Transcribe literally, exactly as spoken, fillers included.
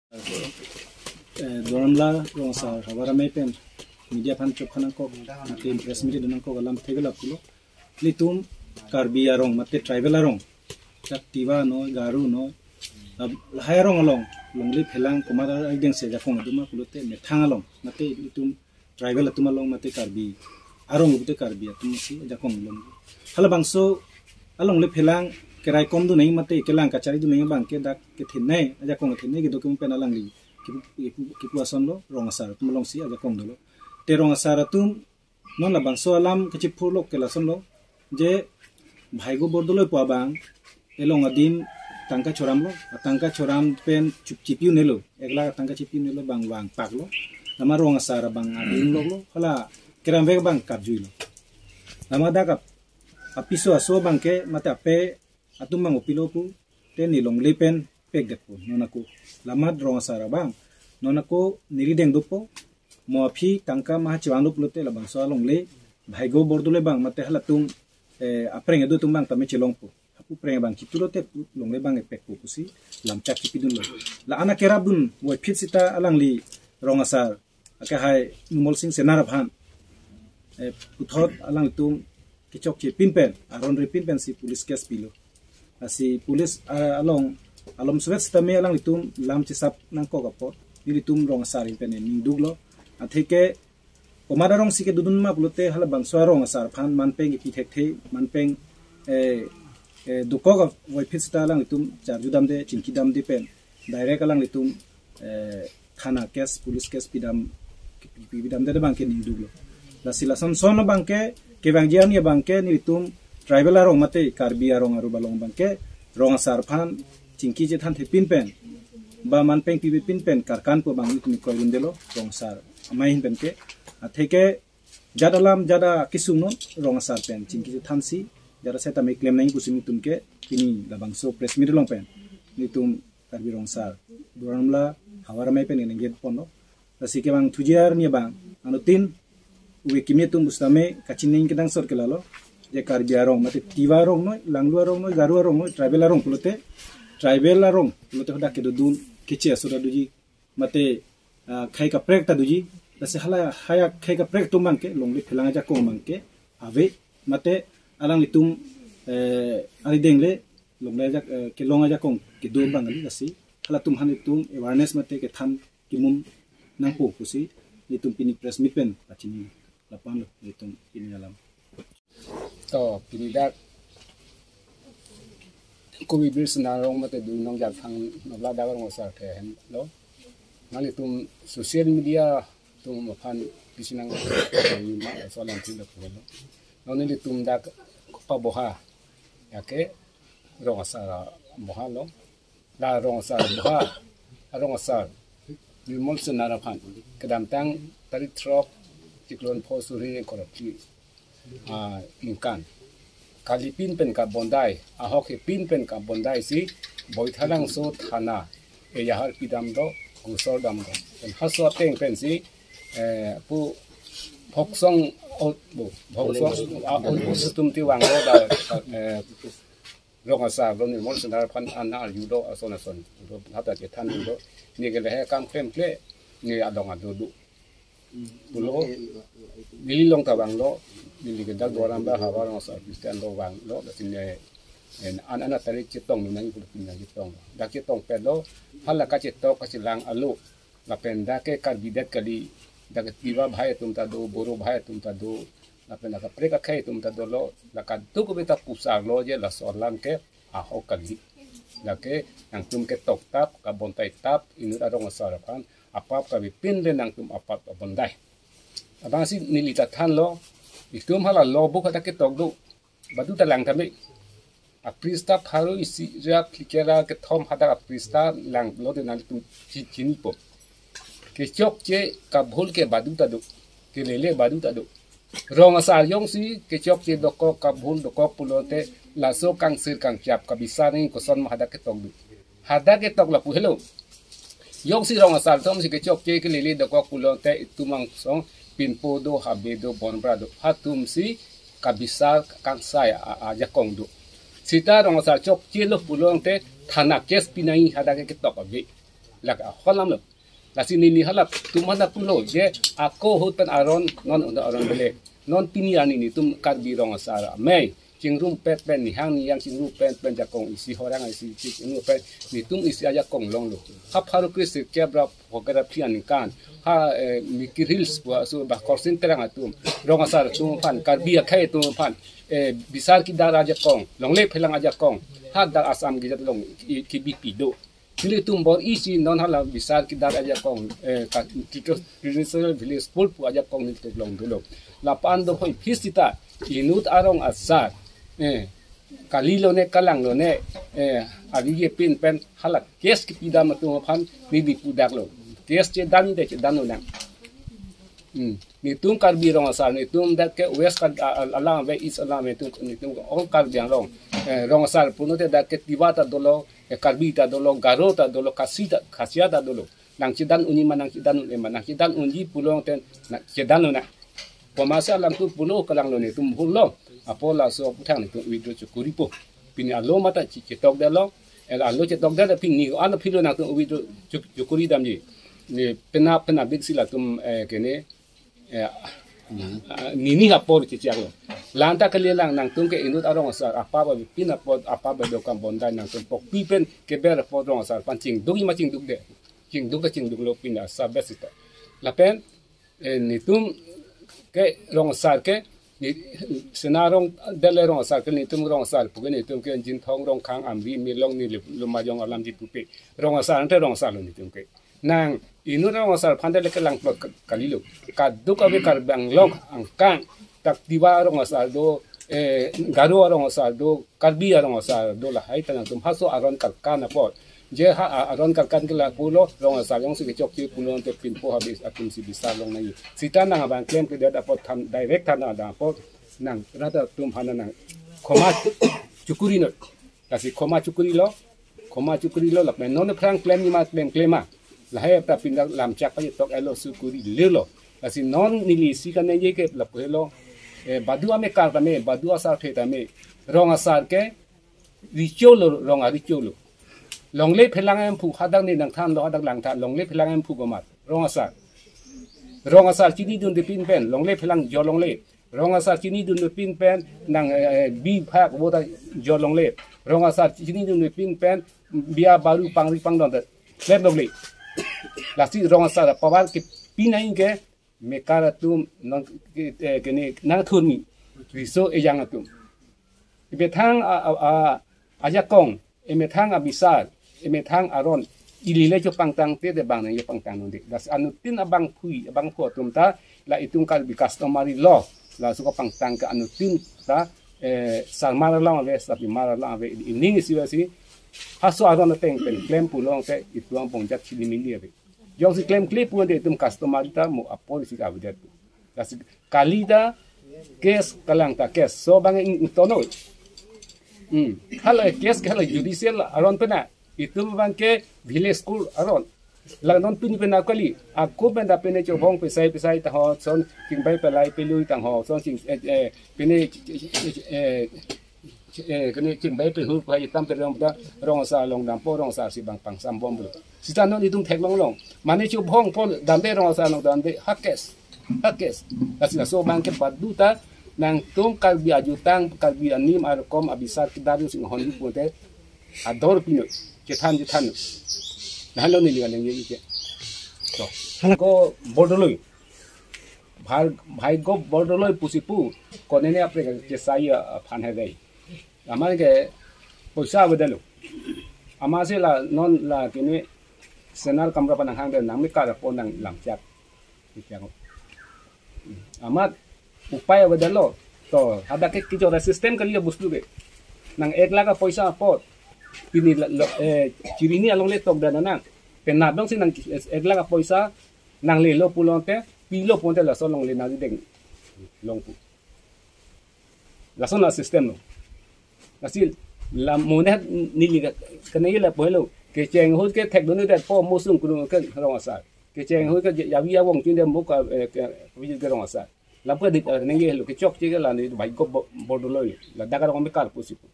Eh, Duar Amla rong asar havar amei pen media aphan chophan nangkok, mate press meet do nangkok alam theklong pulo. Ilitum Karbi arong mate tribal arong, jak Tiwa no, Garo no, lab-, lahai arong along longle phelang komat arideng si ajakong do ma pulote methang along, mate ilitum tribal atum along mate Karbi arong pulote Karbi atum si ajakong long. Halabangso alongle phelang keraikom dun nangji mate kelang kachari dun nangji abangke dak kethenei, ajakong kethenei kedo kemen pen alangli kipu, kipu, kipu asonlo, rong asar atum along si ajakong dolo. Te rong asar atum non labangso alam kachipurlok ke lasonlo, je bhaigo bordoloi pu abang elong adim tangka choramlo, atangka choram pen chup chipi un-elo, ek lakh atangka chipi un-elo, bang vangpaklo. Lama rong asar abang adim loklo, hala keramvek abang kapjuilo. Lama dak ap-, apiso aso abangke mate ape atum abang opilo pu, te ne longle pen pekdetpo non ako. Lamat rong asar abang non ako ne rideng dopo, mo aphi tangka maha chevanglo pulote labangso alongle bhaigo bordoloi abang mate halatum, eh, apreng kedo atum abang tame chelongpo. Hapu apreng abang kitulote pu longle abang epekpo pusi lamchak kipidunlo. La-an akerap dun voiphit sita alangli rong asar akehai Numol Sing Senar aphan, eh, puthot alanglitum kechokche pin pen, aron ri pin pensi police case pilo. Lasi police, ah, along alom suet sitame alanglitum lam chesap nangkok apot nelitum rong asar ahin pen ning duklo. Atheke komat arong si kedodun ma pulote halabangso arong asar aphan manpeng ipi thekthe, manpeng, eh, eh, dokok avoiphit sita alanglitum charju damde, chingki damde pen direct alanglitum, eh, thana case, police case pidam, pi-, pidamde abangke ning duklo. Lasi lason son abangke kevangji arni abangke nelitum tribal arong mate Karbi arong aru balong abangke rong asar aphan chingki chethanthe pin pen, ba manpeng pipe pin pen karkan pu abang nelitum kroidundelo rong asar amei ahin penke. Atheke jat alam jat akesung non rong asar pen chingki chethansi jat asai tame klem nangji pusi nelitum ke pini labangso press meet along pen nelitum Karbi rong asar Duar Amla havar amei pen ningje ponlo. Lasi kevangthuji arni abang anuttin ove kimi atum pusitame kachining kenangsot ke lalo, je Karbi arong mate Tiwa arong noi, Langlu arong noi, Garo arong noi, tribal arong pulote, tribal arong pulote hadak kedodun keche aso ta doji, mate, ah, khei kaprek ta doji. Lasi hala hai akhei kaprek atum abangke longle phelang ajakong abangke ave, mate alanglitum, eh, arideng le longle ajak, eh, kelong ajakong kedo abang kali. Lasi halatum aphan itum awareness mate kethan kimun nangpo pusi nelitum pini press meet pen pachini lapu-anlo nelitum pini alam. To, pini dak Kobi Birsa Senar arong mate Duinong Jalthang Nobla dak rong asar the henlo. Nanglitum social media atum aphan pisi nang ma soalan tin dak henlo. Nelitum dak paboha ya ke rong asar boha lo. La rong asar boha, rong asar Numol Senar aphan kedamtang tarik throk Chiklon Pho suri korapli, ah, ningkan kali pin pen kabondai, ahok he pin pen kabondai si Boithalangso thana ejahar pidam do, gusor dam do. Pen haso ateng pensi, eh, pu Phoksong out bu, Phoksong, ah, out bu situm ti vanglo da, eh, rong asar lo Numol Senar aphan an arju do ason ason. Hadak chethan do. Ne ke lahai akam klemkle, ne adong adu do pulo. Neli along ta vanglo, neli ke dak Duar Amla havar rong asar Christian do vanglo, lasi ne, en, an an atarik chetong nang pulo pini chetong. Dak chetong pelo, hala kachetok kachelang alo. Lapen dak ke Karbi det kali, dak ke Tiwa bhai atum ta do, Boro bhai atum ta do, lapen dak kaprek akhei atum ta dolo, la kadokave ta pusarlo je laso alam ke ahok kali. Dak ke nangtum ketoktap, kabontaitap, inut arong asar aphan apap kave pin le nangtum apap abondai. Abangsi neli ta thanlo, itum hala law book hadak ketok do, badu ta lang tame. Aprista pharo isi ra phlikra kethom hadak aprista langlo de nangtum chi-, chinipo. Kechokche kabhul ke badu ta do, kelele badu ta do. Rong asar jongsi kechokche dokok kabhul dokok pulote laso kangsir kangchap kabisar nangji koson ma hadak ketok do. Hadak ketok lapu helo. Jongsi rong asar atum si kechokche kelele dokok pulote itum angsong pinpo do, habe do, bonbra do. Hatum si kabisar kangsai a, a, ajakong do. Sita rong asar chokchelo pulote thana case pi nangji hadak ketok ave. Lake ahok alam lo. Lasi neli hala atum aphan ta pulo je ako ahut pen aron, non ahut aron bele. Non pini arni netum Karbi rong asar amei chingrumpet pen, nihang niyang chingrumpet pen ajakong isi, horang isi chingrumpet, netum isi ajakong longlo. Ha pharo kre sirkep ra phokep ra phli aningkan, ha, eh, Mikir Hills pu aso ba Khorsing Terang atum, rong asar atum aphan, Karbi akhei atum aphan, eh, bisar kedar ajakong, longle phelang ajakong, ha dak Assam kejat along ki-, kebi pi do. Nelitum bor-i si non hala bisar kedar ajakong, eh, ka, Kikro Traditional Village School pu ajakong nelitum long dolo. Lapu-an do hoi phis sita, inut arong asar, eh, kali lone, kalang lone, eh, avi ye pin pen hala case kepidam atum aphan neli pudak lo. Case chedan de chedan lo nang. Hmm. Netum Karbi rong asar, netum dak ke West Kar-, a-, a-, alam ave, East alam ave, netum, netum all Karbi Anglong. Eh, rong asar pulote dak ke Tiwa ta dolo, eh, Karbi ta dolo, Garo ta dolo, Khasi ta, Khasia ta dolo. Nang chedan unji ma, nang chedan un-e ma, nang chedan unji pulote nang chedan lo nang. Komatsi alam atum pulo kalang lo netum hul lo. Apot laso aphuthak netum withdraw chokoripo. Pini alo mata che-, chetok detlo. Eh, alo chetok det pini an aphi lo nangtum withdraw chok-, chokori damji. Ne pena, pena bik si latum, eh, kene, eh, ah, nini apor chechak lo. La-an ta kali lang, nangtum ke inut arong asar, apap abe pin apot, apap abe dokam bondai nangtum pokpi pen keber apot rong asar aphan chingduk ma chingduk de. Chingduk ta chingduk lo pini asar bes sita. Lapen, eh, netum ke rong asar ke, ne, sena rong dele rong asar ke, netum rong asar puke netum ke Jinthong, Rongkhang, Amri, Milong, Nilip, Lumbajong alamji pupe. Rong asar ante rong asar lo netum ke. Nang inut rong asar aphan dele ke langplot ka-, kali lo. Kaduk ave Karbi Anglong angkang, dak Tiwa rong asar do, eh, Garo rong asar do, Karbi arong asar do, lahai ta nangtum haso aron karkan apot. Je ha a-, aron karkan ke lapulo, rong asar jongsi kechokche pulote pinpo habis atum si bisar long nangji. Sita nang abang klemkledet apot than, direct than ada apot nang rata atum aphan nang khoma chokori noi. Lasi khoma chokori lo, khoma chokori lo lapen non aphrang klemji ma, klemkle ma. Lahai ta pini dak lamchak pachetok elo chokori lelo. Lasi non neli isi kaningje ke lapu helo. Eh, badu amekar tame, badu asarthe tame. Rong asar ke recho lo, rong arecho lo. Longle phelang emphu, hadak ne nangthan lo, hadak langthan, longle phelang emphu komat. Rong asar. Rong asar chinidunde pin pen, longle phelang jo longle. Rong asar chinidunde pin pen, nang, eh, eh, bi phak bo ta jo longle. Rong asar chinidunde pin pen, bia baru pangri pangdon ta klem longle. Lasi rong asar apower kepi nangji ke, mekar atum non ke, eh, kene nangthurmi riso ejang atum. Emethang a, a, a, ajakong, emethang abisar, emethang aron, ili le chopangtang te de bang nang chopangtang nonde. Lasi anuttin abangphui, abangphu atum ta, la itum Karbi customary law, laso kepangtang ke anuttin ta, eh, sarmar along ave, sapimar along ave, ining isi ave si, haso aron ateng pen klem pulote itum angbong jat chilimili ave. Jongsi klemkle pulote itum customary ta mo apor isi avedet pu. Lasi kali ta case, kalang ta case. So abang ing, ingtonoi. Hmm. Hala case ke hala judicial aron pena. Itum abang ke village school aron. La non pini pena kali. Ako pen ta pine chobong pesai pesai ta ho, son chingbai pelai pelui tang ho, son ching, eh, eh, pine, eh, eh, kene chingbai pehur pai tam pe rong ta rong asar along dampo, rong asar si bang pangsam bom bro. Sita non itum theklong long. Mane chobong pon damde rong asar along damde, ha case. Ha case. Lasi laso abang ke badu ta nangtum Karbi ajutang, Karbi anim arokom abisar kedar si inghon pulote ador pinoi. Chethan chethan. Nah lo neli kaningje ke. To. Ko Bordoloi. Bhai, Bhai Gop Bordoloi pusi pu, konene apre ke chesai aphan hai dei. Amat ke poisa avedetlo. Amatsi la non la kene senar kamra pen nanghang de nang mekar apot nang lamchak. Amat upai avedetlo. To, hadak ke kejor system kali ya bus lu ke. Nang ek lakh apoisa apot. Pini la, la, eh, chirini along le tokdet nang. Penap dong si nang ek lakh apoisa nang lelo pulote, pilo pulote laso longle nangji deng long pu. Lason asystem lo. Lasi la mo ne neli ka, kaningje lapu helo. Kecheng ahut ke thekdunde po mo sung kunu ke rong asar. Kecheng ahut ke javi avong chinde mo ka, eh, ke, ke rong asar. Lapu di, eh, ningje lo kechokche ke la ne Bhai Gop Bo-, Bordoloi. Ladak arong mekar pusi pu.